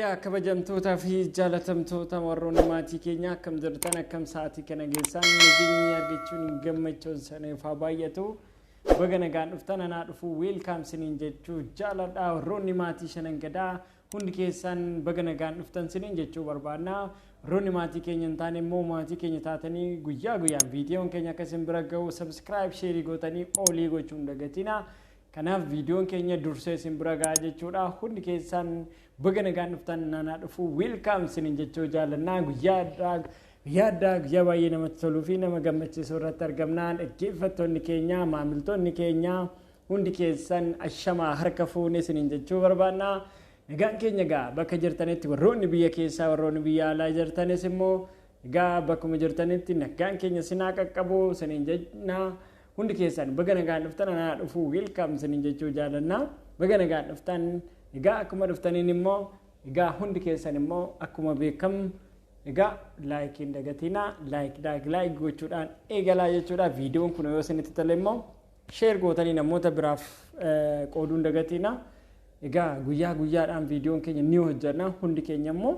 Egaa kabajamtootaa fi jaalatamtoota warroonni maatii keenya, akkam jirtan? Akkam sa'aatii kana geessan? Nageenya argachuun gammachuun saniif haa baay'atu. Baga nagaan dhuftan, anaa dhufuu, welcome siniin jechuu jaaladha. Warroonni maatii Shanan Gadaa hundi keessan baga nagaan dhuftan siniin jechuu barbaadna. Warroonni maatii keenya hin taane immoo maatii keenya taatanii guyyaa guyyaan viidiyoon keenya akka isin bira gahu subscribe, share gootanii all gochuun dagatina. Kanaaf viidiyoon keenya dursee isin bira gahaa jechuudha. Hundi keessan baga nagaan dhuftan, anaa dhufuu, welcome siniin jechuu jaalannaa. Guyyaa addaa, guyyaa addaa, guyyaa baay'ee namatti toluu fi nama gammachiisu irratti argamnaan, dhaggeeffattoonni keenya, maamiltoonni keenya hundi keessan ashamaa, harka fuune isiniin jechuu barbaanna. Nagaan keenya egaa bakka jirtanitti, warroonni biyya keessaa, warroonni biyya alaa jirtanis immoo egaa bakkuma jirtanitti nagaan keenya sinaa qaqqabu isiniin jenna. Hundi keessan baga nagaan dhuftan, anaa dhufuu, welcome isiniin jechuu jaalanna. Baga nagaan dhuftan. Egaa akkuma dhuftaniin immoo egaa hundi keessan immoo akkuma beekamu egaa like hin dagatinaa, like, like, like gochuudhaan eegalaa jechuudha. Viidiyoon kun yoo isinitti tole immoo share gootanii namoota biraaf qooduu hin dagatinaa. Egaa guyyaa guyyaadhaan viidiyoon keenya ni hojjenna. Hundi keenya immoo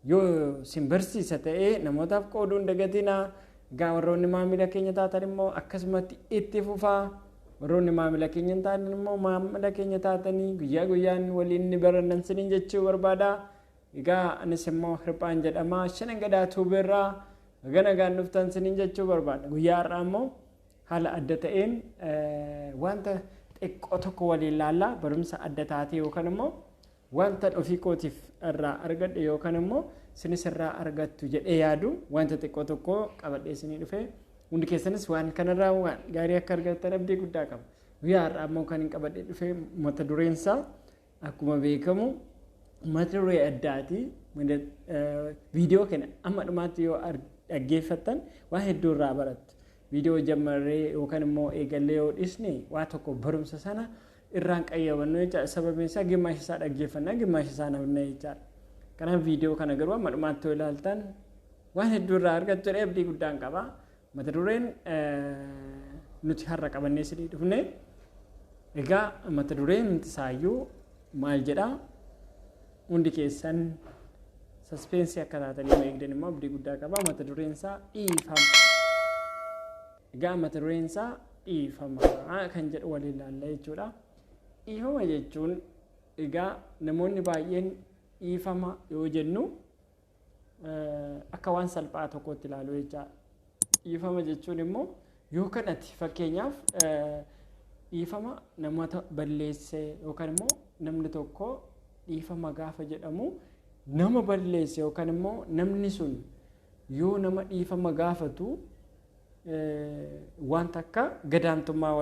yoo isin barsiisa ta'ee namootaaf qooduu hin dagatinaa. Egaa warroonni maamila keenya taatan immoo akkasumatti itti fufaa. Warroonni maamila keenya hin taane immoo maamila keenya taatanii guyyaa guyyaan waliin ni barannan siniin jechuu barbaada. Egaa anis immoo Hirphaan jedhama. Shanan Gadaa Tuubeerraa baga nagaan dhuftan siniin jechuu barbaada. Guyyaa har'aa immoo haala adda ta'een wanta xiqqoo tokko waliin laallaa, barumsa adda taatee yookaan immoo wanta ofii kootiif irraa argadhe yookaan immoo sinis irraa argattu jedhee yaadu wanta xiqqoo tokko qabadhee isinii dhufe. Hundi keessanis waan kanarraa waan gaarii akka argattan abdii guddaa qaba. Guyyaa har'aa immoo kan hin qabadhee dhufe mata dureen isaa akkuma beekamu mata duree addaati. Viidiyoo kana amma dhumaatti yoo dhaggeeffattan waan hedduu irraa barattu. Viidiyoo jammarree yookaan immoo eegallee yoo dhisne waa tokko barumsa sana irraan qayyabannu jechaadha. Sababiin isaa gimaash isaa dhaggeeffannaa, gimaash isaa namna jechaadha. Kanaaf viidiyoo kana garuu amma dhumaatti yoo ilaaltan waan hedduu irraa argattu jedhee abdii guddaan qaba. Mata dureen nuti har'a qabannee isinii dhufne egaa mata dureen isaayyuu maal jedhaa? Hundi keessan suspense akka taatanii nu eegdan immoo abdii guddaa qaba. Mata dureen isaa dhiifama. Egaa mata dureen isaa dhiifama kan jedhu waliin ilaalla jechuudha. Dhiifama jechuun egaa namoonni baay'een dhiifama yoo jennu akka waan salphaa tokkotti ilaalu jechaadha. Dhiifama jechuun immoo yoo kadhate, fakkeenyaaf dhiifama namoota balleessee yookaan immoo namni tokko dhiifama gaafa jedhamu nama balleesse yookaan immoo namni sun yoo nama dhiifama gaafatu wanta akka gadaantummaa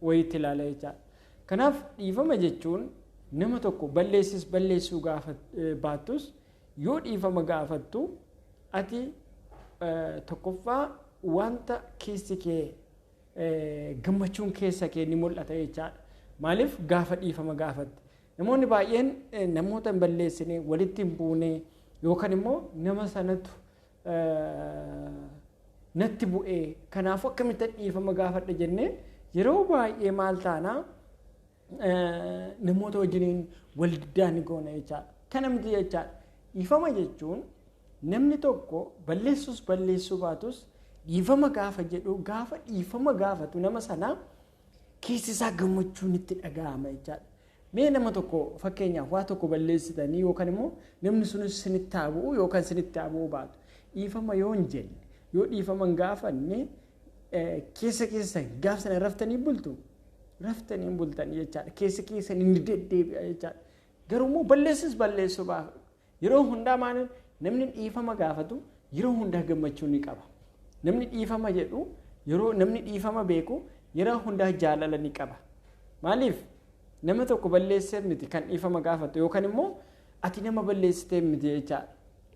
wayiitti ilaala jechaadha. Kanaaf dhiifama jechuun nama tokko balleessis balleessuu gaafa baattus yoo dhiifama gaafattu ati tokkoffaa wanta keessi kee gammachuun keessa kee ni mul'ata jechaadha. Maaliif gaafa dhiifama gaafatte? Namoonni baay'een namoota hin balleessine, walitti hin buune yookaan immoo nama sanatu natti bu'ee, kanaafuu akkamitti dhiifama gaafadha jennee yeroo baay'ee maal taanaa, namoota wajjiniin wal diddaa ni goona jechaadha. Kana miti jechaadha. Dhiifama jechuun namni tokko balleessus balleessuu baatus dhiifama gaafa jedhu, gaafa dhiifama gaafatu nama sana keessi isaa gammachuun itti dhaga'ama jechaadha. Mee nama tokko fakkeenyaaf waa tokko balleessitanii yookaan immoo namni sunis sinitti haa bu'u yookaan sinitti haa bu'uu baatu, dhiifama yoo hin jenne, yoo dhiifama hin gaafanne, keessa keessan gaaf sana raftanii bultu? Raftanii hin bultan jechaadha. Keessa keessan inni deddeebi'a jechaadha. Garuu immoo balleessus balleessuu baatu yeroo hundaa maal, namni dhiifama gaafatu yeroo hundaa gammachuu ni qaba. Namni dhiifama jedhu, yeroo namni dhiifama beeku yeroo hundaa jaalala ni qaba. Maaliif? Nama tokko balleessee miti kan dhiifama gaafatu yookaan immoo ati nama balleessitee miti jechaadha.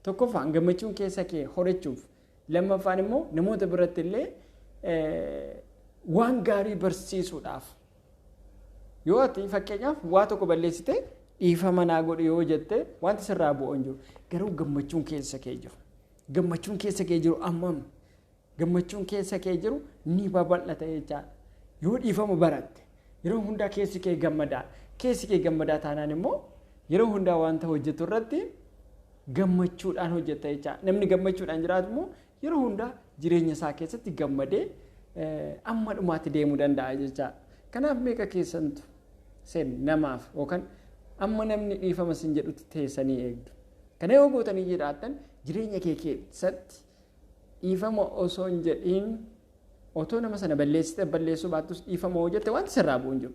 Tokkoffaan gammachuun keessa kee horachuuf, lammaffaan immoo namoota biratti illee waan gaarii barsiisuudhaaf. Yoo ati fakkeenyaaf waa tokko balleessite, dhiifama naa godhu yoo jette, wanti sirraa bu'u hin jiru. Garuu gammachuun keessa kee jiru. Gammachuun keessa kee jiru ammam? Gammachuun keessa kee jiru ni babal'ata jechaadha. Yoo dhiifama baratte yeroo hundaa keessi kee gammadaa. Keessi kee gammadaa taanaan immoo Yeroo hundaa wanta hojjetu irratti gammachuudhaan hojjeta jechaadha. Namni gammachuudhaan jiraatu immoo yeroo hundaa jireenya isaa keessatti gammadee amma dhumaatti deemuu danda'a jechaadha. Kanaaf meeqa keessantu seen namaaf yookaan amma namni dhiifama sin jedhutti teessanii eegdu. Kana yoo gootanii jiraattan jireenya kee keessatti dhiifama osoo hin jedhiin otoo nama sana balleessite balleessuu baattus dhiifama hoo jette wanti sirraa bu'u hin jiru.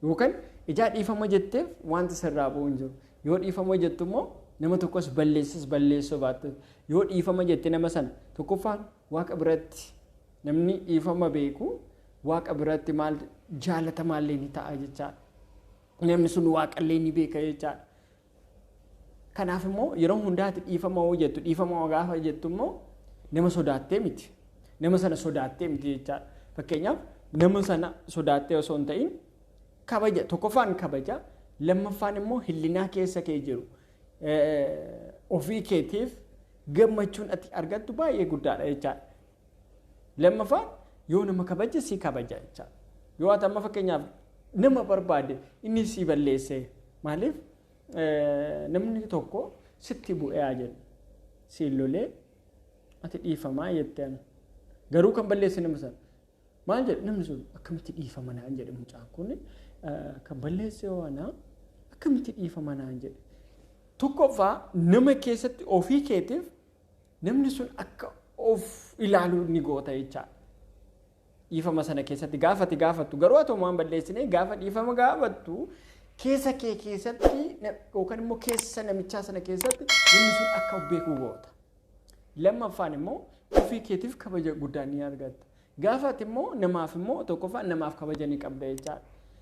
Yookaan ijaa dhiifama jetteef wanti sirraa bu'u hin jiru. Yoo dhiifama jettu immoo nama tokkos balleessis balleessuu baattus yoo dhiifama jette nama sana tokkoffaan waaqa biratti namni dhiifama beeku waaqa biratti maal jaalatamaallee ni ta'a jechaadha. Namni sun waaqallee ni beeka jechaadha. Kanaaf immoo yeroo hundaati dhiifama hoo jettu dhiifama hoo gaafa jettu immoo nama sodaattee miti. Nama sana sodaattee miti jechaadha. Fakkeenyaaf nama sana sodaattee osoo hin ta'in kabaja tokkoffaan kabaja lammaffaan immoo hillinaa keessa kee jiru ofii keetiif gammachuun ati argattu baay'ee guddaadha jechaadha. Lammaffaan yoo nama kabaje si kabaja jechaadha. Yoo ati amma fakkeenyaaf nama barbaade inni si balleesse maaliif namni tokko sitti bu'ee haa jedhu siin lolee ati dhiifamaa jetteen garuu kan balleesse nama sana maal jedhe namni sun akkamitti dhiifama naan jedhe mucaan kun kan balleesse waanaa akkamitti dhiifama naan jedhe. Tokkoffaa nama keessatti ofii keetiif namni sun akka of ilaalu ni goota jechaadha. Dhiifama sana keessatti gaafati gaafattu garuu haa ta'u waan balleessine gaafa dhiifama gaafattu keessa kee keessatti yookaan immoo keessa namichaa sana keessatti namni sun akka of beeku goota. Lammaffaan immoo ofii keetiif kabaja guddaa ni argatta. Gaafati immoo namaaf immoo tokkoffaan namaaf kabaja ni qabda jechaadha.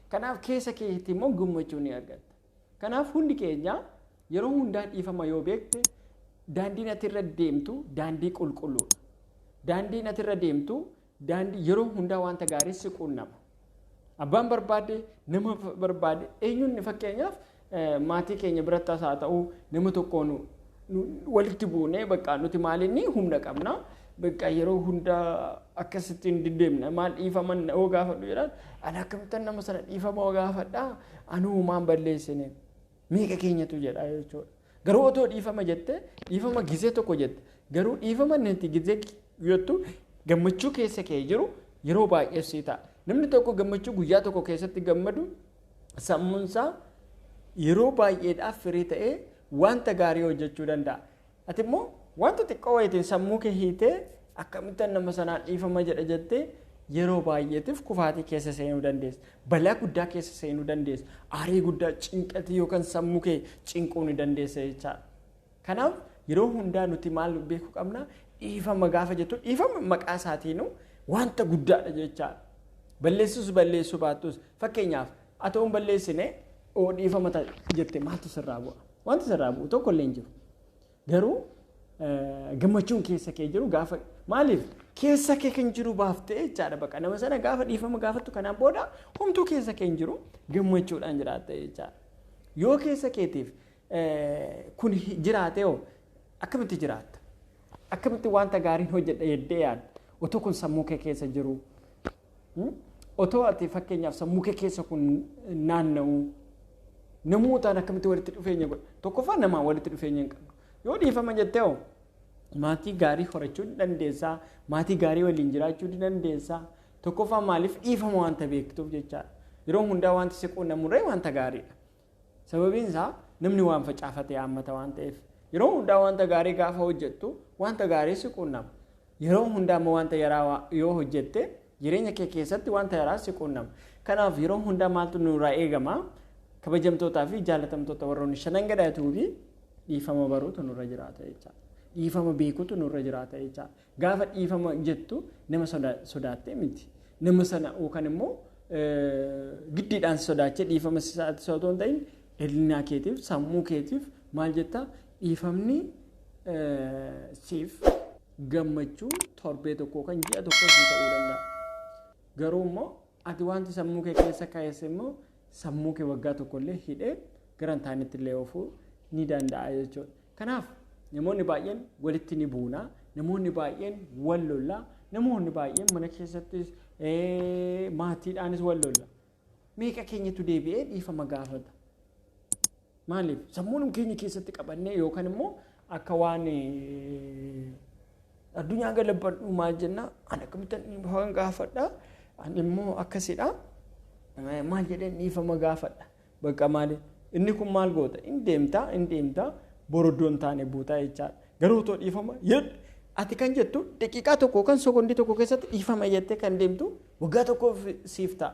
Kanaaf keessa keetti immoo gammachuu ni argatta. Kanaaf hundi keenya yeroo hundaa dhiifama yoo beekte daandiin ati irra deemtu daandii qulqulluudha. Daandiin ati irra deemtu daandii yeroo hundaa wanta gaarii si quunnama. Abbaan barbaade nama barbaade eenyuun fakkeenyaaf maatii keenya biratti haa ta'u nama tokkoon walitti buunee bakka nuti maalinni humna qabna. Bakka yeroo hundaa akkasitti hin deddeemna maal dhiifaman hoo gaafadhu jedhaan ani akkamittan nama sana dhiifama hoo gaafadhaa anuu maan balleessine meeqa keenyatu jedha jechuudha. Garuu otoo dhiifama jette dhiifama gizee tokko jette garuu dhiifama nuti gizee jettu gammachuu keessa kee jiru yeroo baay'ee sii ta'a. Namni tokko gammachuu guyyaa tokko keessatti gammadu sammuunsaa yeroo baay'eedhaaf firii ta'ee wanta gaarii hojjechuu danda'a. Ati immoo wanta xiqqoo wayitiin sammuu kee hiitee akkamittan nama sanaan dhiifama jedha jettee yeroo baay'eetiif kufaatii keessa seenuu dandeessa. Balaa guddaa keessa seenuu dandeessa. Aarii guddaa cinqatii yookaan sammuu kee cinquu ni dandeessa jechaadha. Kanaaf yeroo hundaa nuti maal beekuu qabna? Dhiifama gaafa jettu dhiifama maqaa isaatiinuu wanta guddaadha jechaadha. Balleessus balleessuu baattus fakkeenyaaf haa ta'uun balleessine oo dhiifama jette maaltu sirraa bu'a? Wanti sirraa bu'u tokko illee hin jiru. Garuu gammachuun keessa kee jiru gaafa maaliif keessa kee kan jiru baaftee jechaadha baqa nama sana gaafa dhiifama gaafattu kanaan booda homtuu keessa kee hin jiru gammachuudhaan jiraatta jechaadha. Yoo keessa keetiif kun jiraate hoo akkamitti jiraatta? Akkamitti wanta gaariin hojjedha jettee yaadda? Otoo kun sammuu kee keessa jiru otoo ati fakkeenyaaf sammuu kee keessa kun naanna'u namootaan akkamitti walitti dhufeenya godha? Tokkoffaa namaan walitti dhufeenya hin qabdu. Yoo dhiifama jettee hoo maatii gaarii horachuu ni dandeessaa, maatii gaarii waliin jiraachuu ni dandeessaa. Tokkoffaa maaliif dhiifama wanta beektuuf jechaadha. Yeroo hundaa wanti si quunnamurree wanta gaariidha. Sababiin isaa namni waan facaafate haammata waan ta'eef. Yeroo hundaa wanta gaarii gaafa hojjettu wanta gaarii si quunnama. Yeroo hundaa immoo wanta yaraa yoo hojjette jireenya kee keessatti wanta yaraa si quunnama. Kanaaf yeroo hundaa maaltu nurraa eegama? Kabajamtootaa fi jaalatamtoota warroonni shanan gadhaatuu fi dhiifama baruutu nurra jiraata jechaadha. Dhiifama beekuutu nurra jiraata jechaadha. Gaafa dhiifama jettu nama sodaattee miti. Nama sana yookaan immoo giddiidhaan sodaachee dhiifama sisaatti osoo hin ta'in hir'inaa keetiif sammuu keetiif maal jettaa dhiifamni siif gammachuu torbee tokko kan ji'a tokko sii ta'uu danda'a. Garuu immoo ati wanti sammuu kee keessa kaa'esse immoo sammuu kee waggaa tokko illee hidhee gara hin taanetti illee oofuu ni danda'a jechuudha. Kanaaf namoonni baay'een walitti ni buuna, namoonni baay'een wal lola, namoonni baay'een mana keessattis maatiidhaanis wal lola. Meeqa keenyatu deebi'ee dhiifama gaafata? Maaliif sammuun keenya keessatti qabannee yookaan immoo akka waan addunyaa galabbadhu maal jenna, ani akkamittan dhiifama gaafadha, ani immoo akkasidha, maal jedheen dhiifama gaafadha. Bakka maali inni kun maal goota, in deemtaa in deemtaa boroddoo hin taane buutaa jechaadha. Garuu otoo dhiifama ati kan jettu daqiiqaa tokko kan sekondii tokko keessatti dhiifama jettee kan deemtu waggaa tokkoof siif ta'a.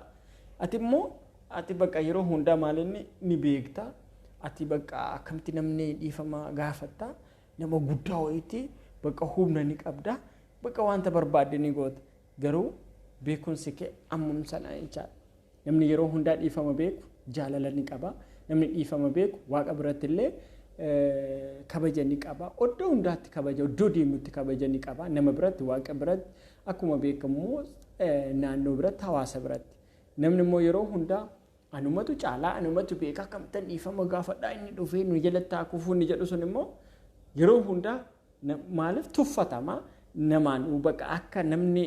Ati immoo ati bakka yeroo hundaa maalinni ni beekta. Ati bakka akkamitti namni dhiifama gaafatta, nama guddaa wayiitti bakka humna ni qabda, bakka wanta barbaadde ni goota. Garuu beekumsi kee ammum sana jechaadha. Namni yeroo hundaa dhiifama beeku jaalala ni qaba. Namni dhiifama beeku waaqa biratti illee kabaja ni qaba. Iddoo hundaatti kabaja, iddoo deemutti kabaja ni qaba. Nama biratti, waaqa biratti, akkuma beekamu naannoo biratti, hawaasa biratti. Namni immoo yeroo hundaa anumatu caalaa, anumatu beekaa, akkamittan dhiifama gaafadhaa, inni dhufee nu jalatti haa kufuu inni jedhu sun immoo yeroo hundaa maaliif tuffatama namaan bakka akka namni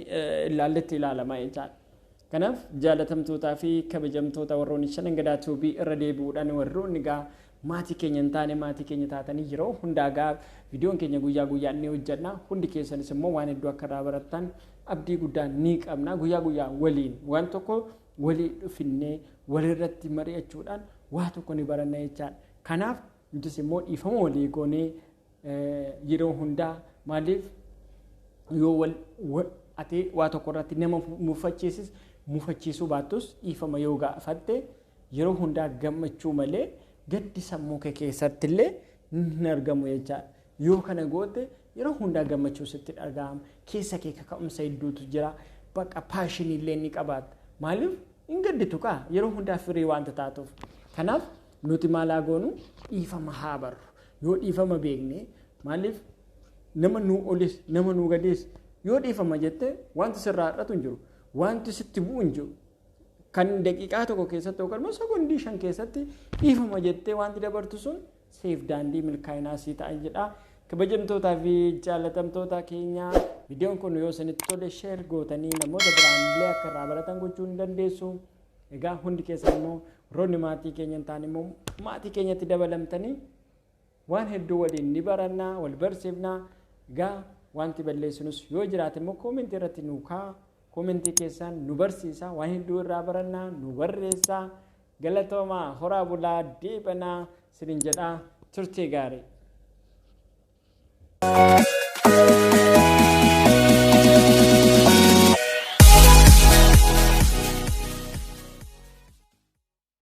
ilaalletti ilaalama jechaadha. Kanaaf jaalatamtootaa fi kabajamtoota warroonni Shanan Gadaa Tuubii, irra deebi'uudhaan warroonni gaa maatii keenya hin taane maatii keenya taatanii yeroo hundaa gaa viidiyoon keenya guyyaa guyyaan ni hojjenna. Hundi keessanis immoo waan hedduu akka irraa barattan abdii guddaa ni qabna. Guyyaa guyyaa waliin waan tokko walii dhufinnee walirratti mari'achuudhaan waa tokko ni baranna jechaadha. Kanaaf nutis immoo dhiifama walii goonee yeroo hundaa, maaliif yoo wal ati waa tokko irratti nama mufachiisis mufachiisuu baattus, dhiifama yoo gaafatte yeroo hundaa gammachuu malee gaddi sammuu kee keessatti illee hin argamu jechaadha. Yoo kana goote yeroo hundaa gammachuu sitti dhaga'ama. Keessa kee kaka'umsa hedduutu jira. Bakka passion illee ni qabaatta. Maaliif hin gadditu kaa yeroo hundaa firii wanta taatuuf. Kanaaf nuti maal haa goonu? Dhiifama haa barru. Yoo dhiifama beekne, maaliif nama nuu olis nama nuu gadiis yoo dhiifama jette wanti sirraa hir'atu hin jiru. Wanti sitti bu'u hin jiru. Kan daqiiqaa tokko keessatti yookaan immoo sekondii 5 keessatti dhiifama jettee wanti dabartu sun seef daandii milkaa'inaa sii ta'a jedha. Kabajamtootaa fi jaalatamtoota keenya, viidiyoon kun yoo isinitti tole share gootanii namoota biraan illee akka irraa baratan gochuu ni dandeessu. Egaa hundi keessan immoo warroonni maatii keenya hin taane immoo maatii keenyatti dabalamtanii waan hedduu waliin ni barannaa, wal barsiifnaa. Egaa wanti balleessinus yoo jiraate immoo koomentii irratti nu kaa. Koomentii keessan nu barsiisa, waan hedduu irraa barannaa, nu barreessaa. Galatoomaa, horaa bulaa, deebanaa sinin jedhaa, turtii gaarii.